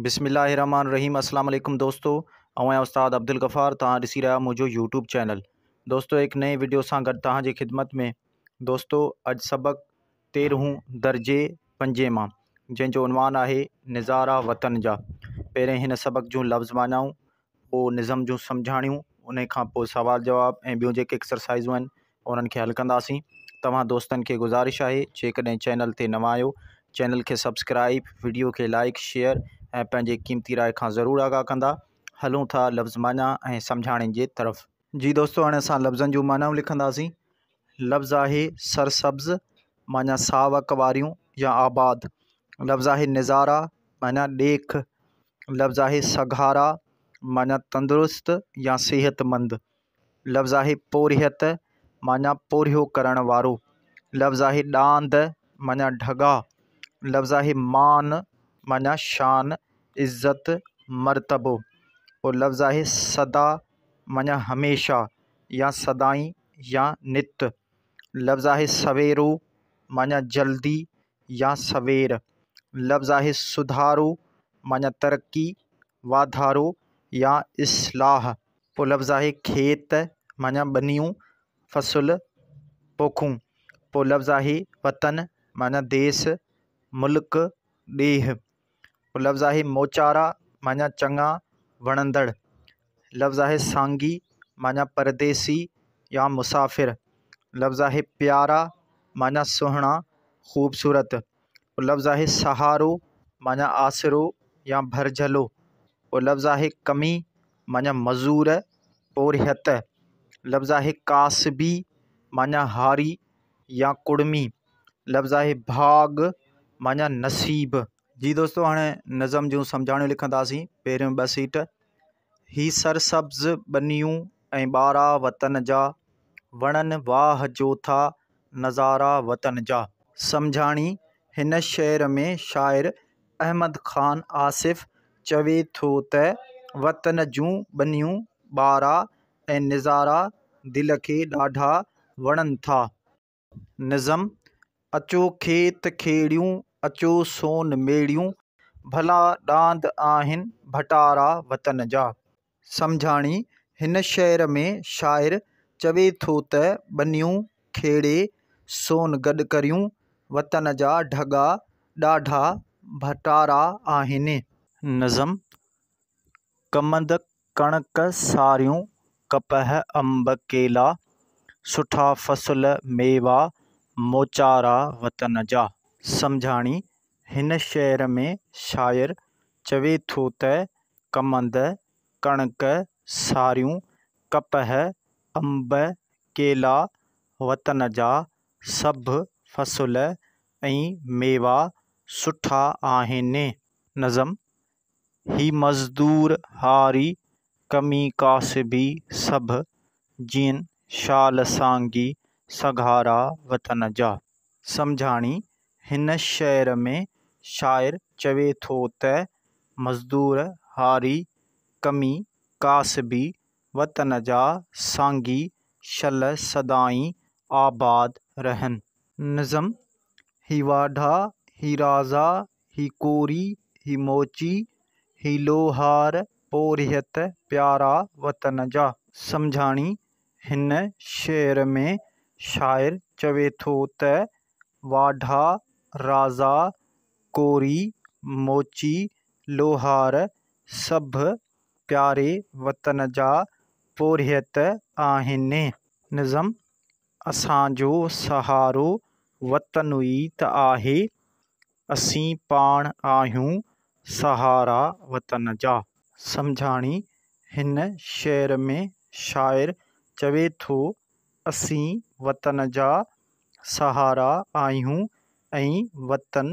بسم الله الرحمٰن الرحيم اسلام عليڪم دوستو آئون آهيان استاد عبدالغفار توهان ڏسي رهيا منهنجو يوٽيوب چينل دوستو هڪ نئين وڊيو سان گڏ توهان جي خدمت ۾ دوستو اڄ سبق تيرهون درجي پنجين مان جنهن جو عنوان آهي نظارا وطن جا پهرين هن سبق جون لفظ معنائون پوء نظم جون سمجهاڻيون ان کان پوء سوال جواب ۽ ٻيون جيڪي ايڪسرسائزون آهن انهن کي حل ڪنداسين توهان دوستن کي گذارش آهي جيڪڏهن چينل تي نوان آهيو چينل کي سبسڪرائب وڊيو کي لائڪ شيئر ۽ پنهنجي قيمتي راء کان ضرور آگاهه ڪندا هلون ٿا لفظ معنيٰ ۽ سمجهاڻين جي طرف. جي دوستو هاڻي اسان لفظن جون معنائون لکنداسين لفظ آهي سرسبز معنيٰ ساوڪ واريون يا آباد لفظ آهي نظارا معنيٰ ڏيک لفظ آهي سگهارا معنيٰ تندرست يا صحتمند لفظ آهي پورهيت معنيٰ پورهيو ڪرڻ وارو، لفظ آهي ڏاند معنيٰ ڍڳا، لفظ آهي مان معنيٰ شان، عزت، مرتبو، پوء لفظ آهي سدا معنيٰ هميشه يا سدائين يا نت، لفظ آهي سويرو معنيٰ جلدي يا سوير، لفظ آهي سڌارو معنيٰ ترقي، واڌارو يا اصلاح. پوء لفظ آهي کيت معنيٰ ٻنيون، فصل، پوکون. پوء لفظ آهي وطن معنيٰ ديس، ملڪ، ڏيهه. پوء لفظ آهي موچارا معنيٰ چڱا، وڻندڙ. لفظ آهي سانگي معنيٰ پرديسي يا مسافر. لفظ آهي پيارا معنيٰ سهڻا، خوبصورت. پوء لفظ آهي سهارو معنيٰ آسرو يا ڀرجهلو. پوء لفظ آهي ڪمي معنيٰ مزور، پورهيت. لفظ آهي ڪاسبي معنيٰ هاري يا ڪڙمي. لفظ آهي ڀاڳ معنيٰ نصيب. جي دوستو هاڻي نظم جون سمجهاڻيون لکنداسين. پهريون ٻه سيٽ. هي سرسبز ٻنيون ۽ ٻارا وطن جا، وڻن واهه جو ٿا نظارا وطن جا. سمجهاڻي، هن شعر ۾ شاعر احمد خان آصف چوي ٿو ته وطن جون ٻنيون ٻارا ۽ نظارا دل کي ڏاڍا وڻن ٿا. نظم، اچو کيت کيڙيون، اچو سون ميڙيون، ڀلا ڏاند آهن ڀٽارا وطن جا. سمجهاڻي، هن شعر ۾ شاعر چوي ٿو ته ٻنيون کيڙي سون گڏ ڪريون، وطن جا ڍڳا ڏاڍا ڀٽارا آهن. نظم، ڪمند ڪڻڪ ساريون، ڪپهه انب ڪيلا، سٺا فصل ميوا، موچارا وطن جا. سمجهاڻي، هن شعر ۾ شاعر چوي ٿو ته ڪمند، ڪڻڪ، ساريون، ڪپهه، انب، ڪيلا، وطن جا سڀ فصل ۽ ميوا سٺا آهن. نظم، هي مزدور، هاري، ڪمي ڪاسبي سڀ، جيئن شال سانگي سگهارا وطن جا. سمجهاڻي، هن شعر ۾ شاعر چوي ٿو ته مزدور، هاري، ڪمي، ڪاسبي، وطن جا سانگي شل سدائين آباد رهن. نظم، هي واڍا، هي رازا، هي ڪوري، هي موچي، هي لوهار، پورهيت پيارا وطن جا. سمجهاڻي، هن شعر ۾ شاعر چوي ٿو ته واڍا، رازا، ڪوري، موچي، لوهار سڀ پياري وطن جا پورهيت آهن. نظم، اسان جو سهارو وطن ئي ته آهي، اسين پاڻ آهيون سهارا وطن جا. سمجهاڻي، هن شعر ۾ شاعر چوي ٿو، اسين وطن جا سهارا آهيون ۽ وطن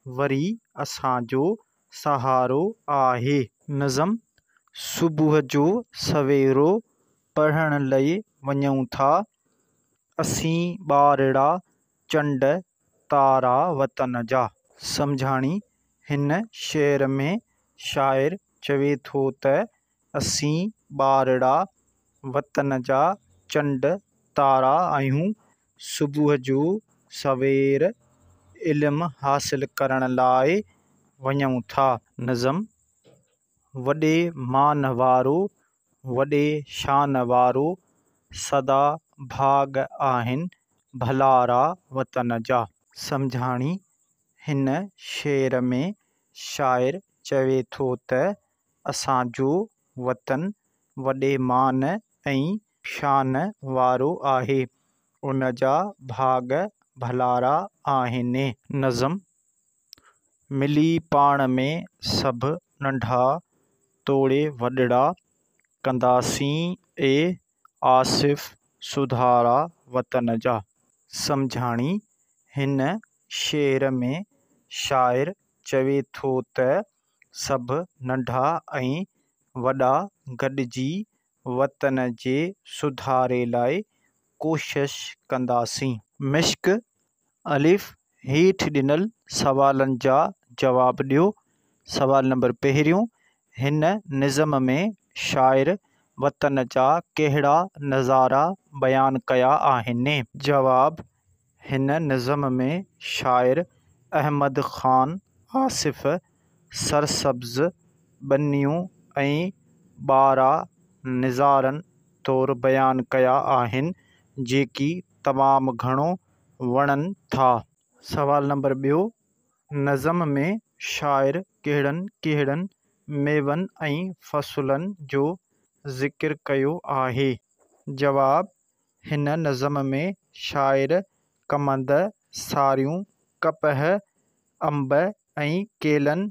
وري اسان جو سهارو آهي. نظم، صبح جو سويرو پڙهڻ لئه وڃون ٿا، اسين ٻارڙا چنڊ تارا وطن جا. سمجهاڻي، هن شعر ۾ شاعر چوي ٿو ته اسين ٻارڙا وطن جا چنڊ تارا آهيون، صبح جو سوير علم حاصل ڪرڻ لاء وڃون ٿا. نظم، وڏي مان وارو، وڏي شان وارو، سدا ڀاڳ آهن ڀلارا وطن جا. سمجهاڻي، هن شعر ۾ شاعر چوي ٿو ته اسان جو وطن وڏي مان ۽ شان وارو آهي، ان جا ڀاڳ ڀلارا آهن. نظم، ملي پاڻ ۾ سڀ ننڍا توڙي وڏڙا، ڪنداسين اي آصف سڌارا وطن جا. سمجهاڻي، هن شعر ۾ شاعر چوي ٿو ته سڀ ننڍا ۽ وڏا گڏجي وطن جي سڌاري لاءِ ڪوشش ڪنداسين. مشق، الف، هيٺ ڏنل سوالن جا جواب ڏيو. سوال نمبر پهريون، هن نظم ۾ شاعر وطن جا ڪهڙا نظارا بيان ڪيا آهن؟ جواب، هن نظم ۾ شاعر احمد خان آصف سرسبز ٻنيون ۽ ٻارا نظارن طور بيان ڪيا آهن، جيڪي تمام گهڻو وڻن ٿا. سوال نمبر ٻيو، نظم ۾ شاعر ڪهڙن ڪهڙن ميون ۽ فصلن جو ذڪر ڪيو آهي؟ جواب، هن نظم ۾ شاعر ڪمند، ساريون، ڪپهه، انب ۽ ڪيلن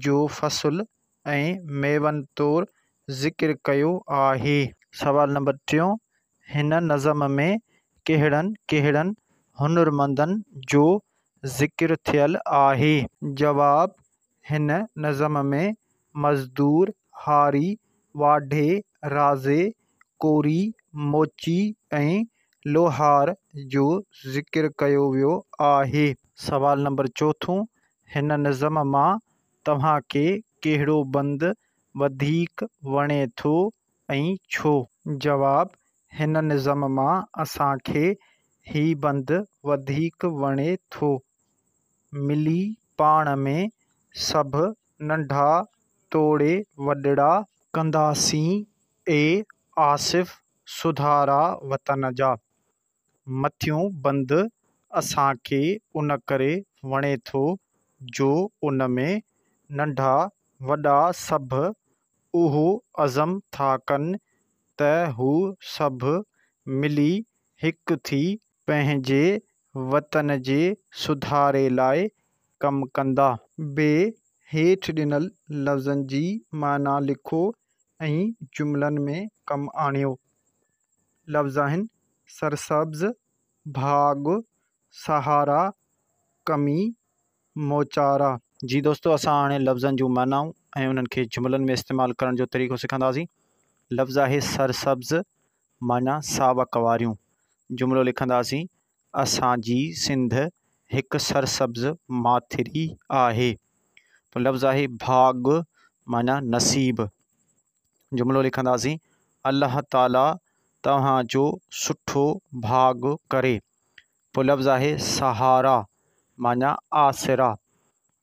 جو فصل ۽ ميون طور ذڪر ڪيو آهي. سوال نمبر ٽيون، هن نظم ۾ ڪهڙن ڪهڙن هنرمندن جو ذڪر ٿيل آهي؟ جواب، هن نظم ۾ مزدور، هاري، واڍي، رازي، ڪوري، موچي ۽ لوهار جو ذڪر ڪيو ويو آهي. سوال نمبر چوٿون، هن نظم مان توهان کي ڪهڙو بند وڌيڪ وڻي ٿو ۽ ڇو؟ جواب، هن نظم مان اسان کي هي بند وڌيڪ وڻي ٿو. ملي پاڻ ۾ سڀ ننڍا توڙي وڏڙا. ڪنداسين اي آصف سڌارا وطن جا. مٿيون بند اسان کي ان ڪري وڻي ٿو جو ان ۾ ننڍا وڏا سڀ اهو عزم ٿا ڪن ته هو سڀ ملي هڪ ٿي پنهنجي وطن جي سڌاري لاءِ ڪم ڪندا. بي، هيٺ ڏنل لفظن جي معنيٰ لکو ۽ جملن ۾ ڪم آڻيو. لفظ آهن، سرسبز، ڀاڳ، سهارا، ڪمي، موچارا. جي دوستو اسان هاڻي لفظن جون معنائون ۽ انهن کي جملن ۾ استعمال ڪرڻ جو طريقو سکنداسين. لفظ آهي سرسبز معنيٰ ساوڪ واريون. جملو لکنداسين، اسان جي سنڌ هڪ سرسبز ماٿري آهي. پوء لفظ آهي ڀاڳ معنيٰ نصيب. جملو لکنداسين، الله تعاليٰ توهان جو سٺو ڀاڳ ڪري. پوء لفظ آهي سهارا معنيٰ آسرا.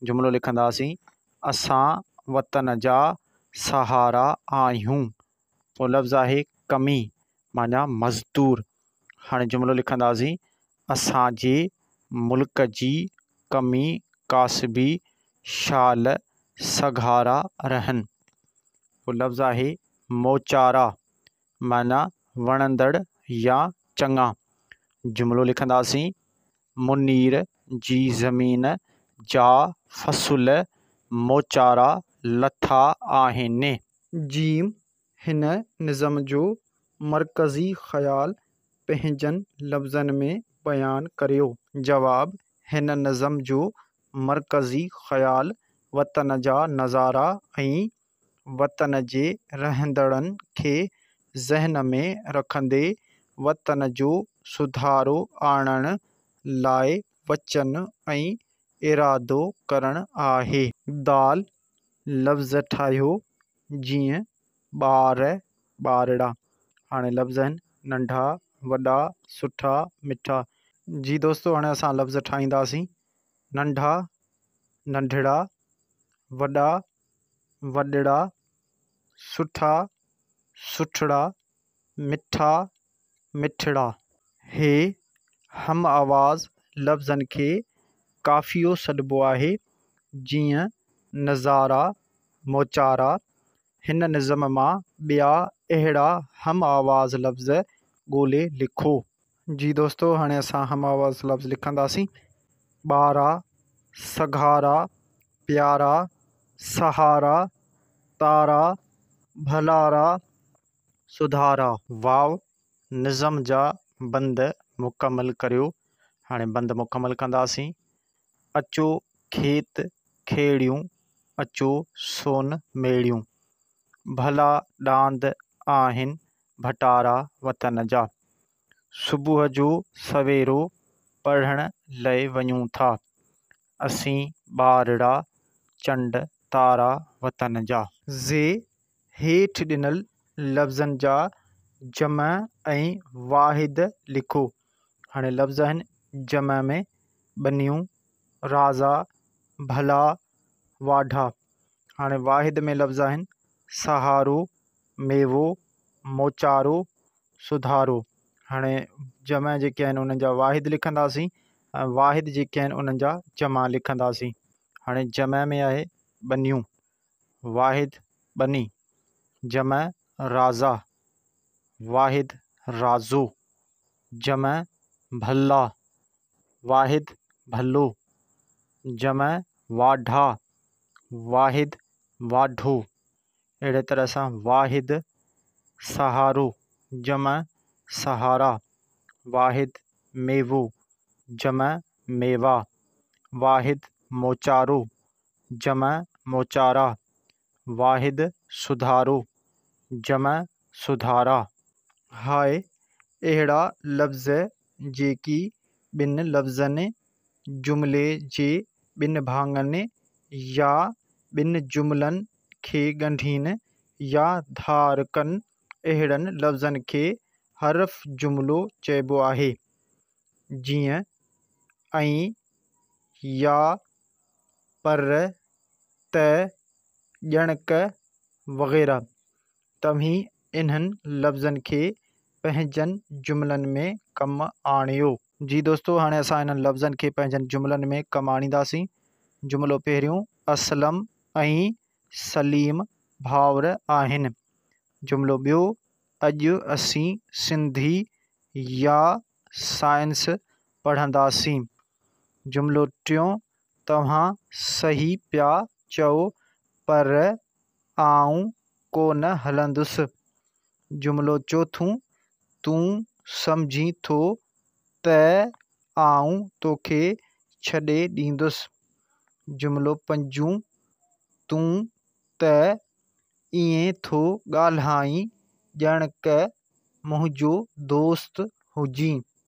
جملو لکنداسين، اسان وطن جا سهارا آهيون. پوء لفظ آهي ڪمي معنيٰ مزدور. هاڻي جملو لکنداسين، اسان جي ملڪ جي ڪمي ڪاسبي شال سگهارا رهن. پوء لفظ آهي موچارا معنيٰ وڻندڙ يا چڱا. جملو لکنداسين، منير جي زمين جا فصل موچارا لٿا آهن. جيم، هن نظم جو مرڪزي خيال پنهنجن لفظن ۾ بيان ڪريو. جواب، هن نظم جو مرڪزي خيال وطن جا نظارا ۽ وطن جي رهندڙن کي ذهن ۾ رکندي وطن جو سڌارو آڻڻ لاءِ وچن ۽ ارادو ڪرڻ آهي. دال، لفظ ٺاهيو جيئن ٻار، ٻارڙا. هاڻي لفظ آهن ننڍا، وڏا، سٺا، مٺا. جي دوستو هاڻي اسان لفظ ٺاهينداسين ننڍا، ننڍڙا، وڏا، وڏڙا، سٺا، سٺڙا، مٺا، مٺڙا. هي هم آواز لفظن کي قافيو سڏبو آهي، جيئن نظارا، موچارا. هن نظم مان ٻيا اهڙا هم آواز لفظ ڳولي لکو. جي دوستو هاڻي اسان هم آواز لفظ لکنداسين. ٻارا، سگهارا، پيارا، سهارا، تارا، ڀلارا، سڌارا. واو، نظم جا بند مڪمل ڪريو. هاڻي بند مڪمل ڪنداسين. اچو کيت کيڙيون، اچو سون ميڙيون. ڀلا ڏاند آهن ڀٽارا وطن جا. صبح جو سويرو پڙهڻ لئه وڃون ٿا. اسين ٻارڙا چنڊ تارا وطن جا. زي، هيٺ ڏنل لفظن جا جمع ۽ واحد لکو. هاڻي لفظ آهن جمع ۾ ٻنيون، رازا، ڀلا، واڍا. هاڻي واحد ۾ لفظ آهن سهارو، ميوو، موچارو، سڌارو. هاڻي جمع جيڪي آهن انهن جا واحد لکنداسين ۽ واحد جيڪي آهن انهن جا جمع لکنداسين. هاڻي جمع ۾ آهي ٻنيون، واحد ٻني، جمع رازا، واحد رازو، جمع ڀلا، واحد ڀلو، جمع واڍا، واحد واڍو. اهڙي طرح سان واحد سهارو، جمع سهارا، واحد ميوو، جمع ميوا، واحد موچارو، جمع موچارا، واحد سڌارو، جمع سڌارا. هاء، اهڙا لفظ جيڪي ٻن لفظن، جملي جي ٻن ڀاڱن يا ٻن جملن کي ڳنڍين يا ڌار ڪن، اهڙن لفظن کي حرف جملو چئبو آهي. جيئن ۽ يا، پر، ته، ڄڻڪ وغيره. توهين انهن لفظن کي پنهنجن جملن ۾ ڪم آڻيو. جي دوستو هاڻي اسان انهن لفظن کي پنهنجن جملن ۾ ڪم آڻينداسين. جملو پهريون، اسلم ۽ سليم ڀائر آهن. جملو ٻيو، اڄ اسين سنڌي يا سائنس پڙهنداسين. جملو ٽيون، توهان صحيح پيا چئو پر آئون ڪونه هلندس. جملو چوٿون، تون سمجهين ٿو ته آئون توکي ڇڏي ڏيندس. جملو پنجون، تون ته ائين ٿو ڳالهائين ڄڻڪ منهنجو دوست هجين.